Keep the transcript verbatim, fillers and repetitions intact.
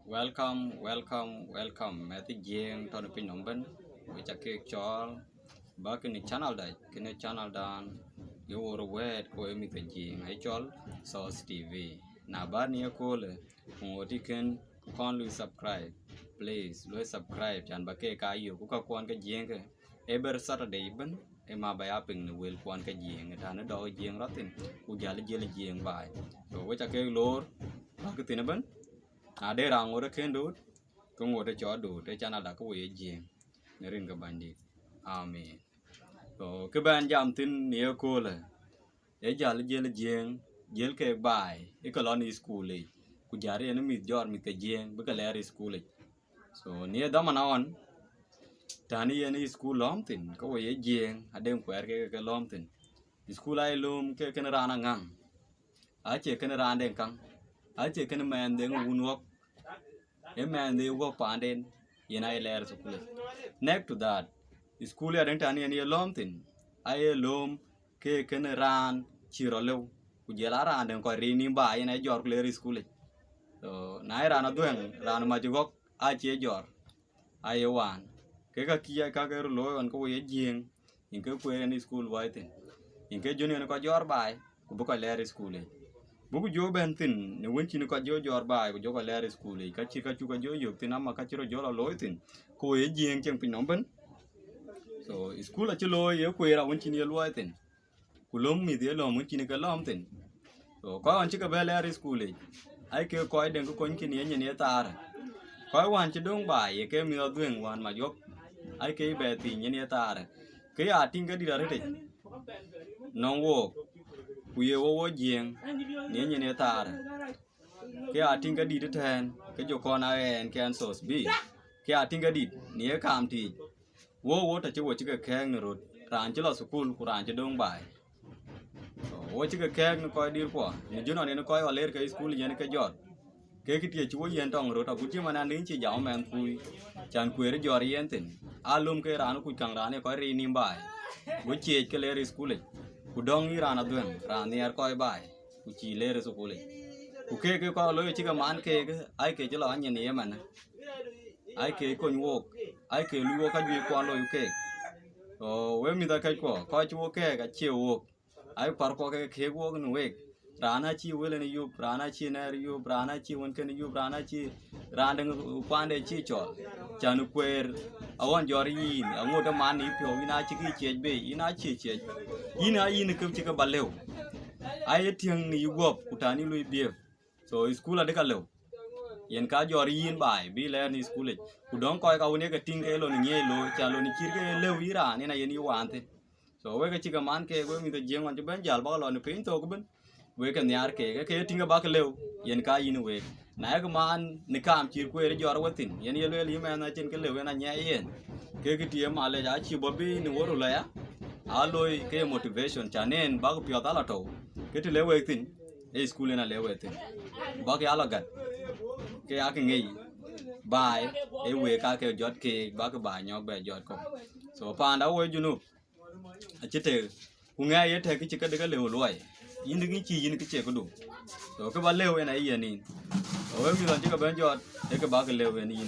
Welcome, welcome, welcome. Mɛth Jiëëŋ tɔ̈ në piny nɔm ëbën, wek ca kek cɔɔl bäk në channel da, kënë channel dan, ye wor wɛ̈ɛ̈t ku ye mïth Jiëëŋ, aye cɔl Source T V. Na bä në ye köölë, ku ŋot ë kën kɔn lui subscribe, please, lui subscribe, can ba kek aa yök, ku ka kuɔn ke Jiëëŋ ke, every Saturday ëbën, ë ma ba ya piŋ në wël kuɔn ke Jiëëŋ, tɛ̈n ë dɔk Jiëëŋ rɔt thïn, ku jäl jiël Jiëëŋ baai. So, wek ca kek loor, bäk thïn ëbën, na de raan ŋot ë kën dööt, ke ŋot ë cɔɔl dööt, ë channel da ke wek ye Jiëëŋ, në rin ke Bänydït. Amen. So, kë bɛn jam thïn në ye köölë, ee jäl jiël Jiëëŋ, jiël kek baai, ë ke lɔ në school yic, ku jäl yen mïth jɔt mïth ke Jiëëŋ, bï ke lɛɛr school yic. So, në ye dhaman ɣɔn, tɛ̈n yen school lɔ̈ɔ̈m thïn, ke wek ye Jiëëŋ, adeŋ kuɛɛr ke ke lɔ̈ɔ̈m thïn. School aye lööm ke kën raan aŋäŋ, acie kën raan deŋ käŋ, acie kën mɛɛn deŋ wun ɣɔ̈k, ë mɛɛn de ɣɔ̈k paanden, yen aye lɛɛr school yic. Next to that, school ya deŋ tɛ̈n yen ye lɔ̈ɔ̈m thïn, aye lööm ke kën raan cï rɔt lëu, ku jɔl a raan deŋ kɔc ric nïïm baai, yen aye jɔt ku lɛɛr school yic. So, na ye raan adhuëŋ, raan mac ɣɔ̈k, acie jɔt, aye waan. Ke ka kiɛc ka ke röt looi ɣɔn ke wek ye Jiëëŋ, yïn ke kueer yen school luɔi thïn, yïn ke jön yen kɔc jɔt baai, ku bï kɔc lɛɛr school yic. Buk jɔ bɛ̈n thïn në wën cïn kɔc jɔ jɔt baai, ku jɔ kɔc lɛɛr school yic, ka cï ka cuk ka jɔ yök thïn, ama ka cï rɔt jɔ lɔ looi thïn, ke wek ye Jiëëŋ cieŋ piny nɔm ëbën. So, school acï looi ye kueer awën cïn ye luɔi thïn, ku lööm mïth ye lööm wën cïn ke lɔ̈ɔ̈m thïn. So, kɔc ɣɔn cï ke bɛ lɛɛr school yic, aye ke kɔc deŋ ke kony kën ye nyin ye thaarë. Kɔc wään cï döŋ baai, ye ke mïth adhuëŋ wään mac ɣɔ̈k, aye ke bɛ thiëc nyin ye thaarë. Ke ya tïŋ ke dït arëtic nɔŋ wook, ku ye wo wo Jiëëŋ në nyin ye thaarë. Ke ya tïŋ ke dït ëtɛ̈ɛ̈n, ke jɔ kɔn a ɣɛɛn ke ɛn Source B. Ke ya tïŋ ke dït në ye kaam tiic. Wo wo tɔ̈ cï wo cï ke kɛ̈ɛ̈k në röt, raan cï lɔ thukul ku raan cï döŋ baai. So, wo cï ke kɛ̈ɛ̈k në kɔc dïtkuɔ, në jön ɣɔn yen kɔc ɣɔn leer ke school yen ke jɔt. Ke kë tiëc cï wo yen tɔŋ röt, agut cï man an, dïŋ cï jam ëmɛn kuui, can kueer jɔt yen thïn. Alöm ke raan kuc käŋ raan ë kɔc ric nïïm baai, go ciëëc ke leer school yic, ku dɔ̈ŋ yï raan adhuëŋ, raan nhiɛɛr kɔc baai, ku cïï leer thukul yic. Ku keek ke kɔc looi cï ke man keek, aye ke cï lɔ anyin ë ëmɛnë. Aye ke kony wook, aye ke luui wok ka juëc kuɔn looi keek. So, wek mïth akɛckuɔ, kɔc cï wo kɛ̈ɛ̈k acie wook, aye kuarkuɔ ke keek wook në week. Raan acï wël en yup, raan acï nɛɛr yup, raan acï wën kën yup, raan acï, raan deŋ kuande cï cɔl. Can kueer, aɣɔn jɔt yïn, aŋot ë man në piɔ̈u, yïn acï kë ciëc bei, yïn acï ciëc. Yïn a yïn kë cï ke ba lëu. Aye tiëŋ në yï guɔ̈p, ku tɛ̈n yï lui biëëp. So, school adï ka lëu. Yen ka jɔt yïn baai, bï lɛɛr në school yic. Ku dɔ̈ŋ kɔc ka wën ye ke tïŋ ke lon ë nyiëëc looi, can lon ë cït ke ye lëu yï raan, yen ayen yï waan thïn. So, wek ke cï ke man keek, wek mïth Jiëëŋ ɣɔn cï bɛ̈n jäl bäk lɔ në piny thok ëbën, wek ke nhiaar keek, ke ke ye tïŋ ke bäk lëu, yen ka yïn week. Na ye ke man në kaam cït kueer jɔt we thïn, yen ye lueel yï mɛnh acïn kë lëu yen anyiɛɛi yen. Ke kë tiëëm malec acï bɔ̈ bï në wor Ulaya, aa looi ke ye motivation, can en bäk piɔ̈th ala tɔ̈u, ke të le wek thïn, ë school yen ale wek thïn. Bäk ya lɔ gät, ke ya ke ŋic, baai, ë week ka ke jɔt keek, bäk baai nyɔk bɛ jɔt kɔ̈u. So, paanda wo Junub, acï tek, ku ŋɛk ye tek kë cï kedï ke lëu luɔi, yïn dï ŋic cï yïn kë cie këdu. So, kë ba lëu en aye yen yïn. So, wek mïth ɣɔn cï ke bɛ̈n jɔt, ë kë bäk lëu en yïn.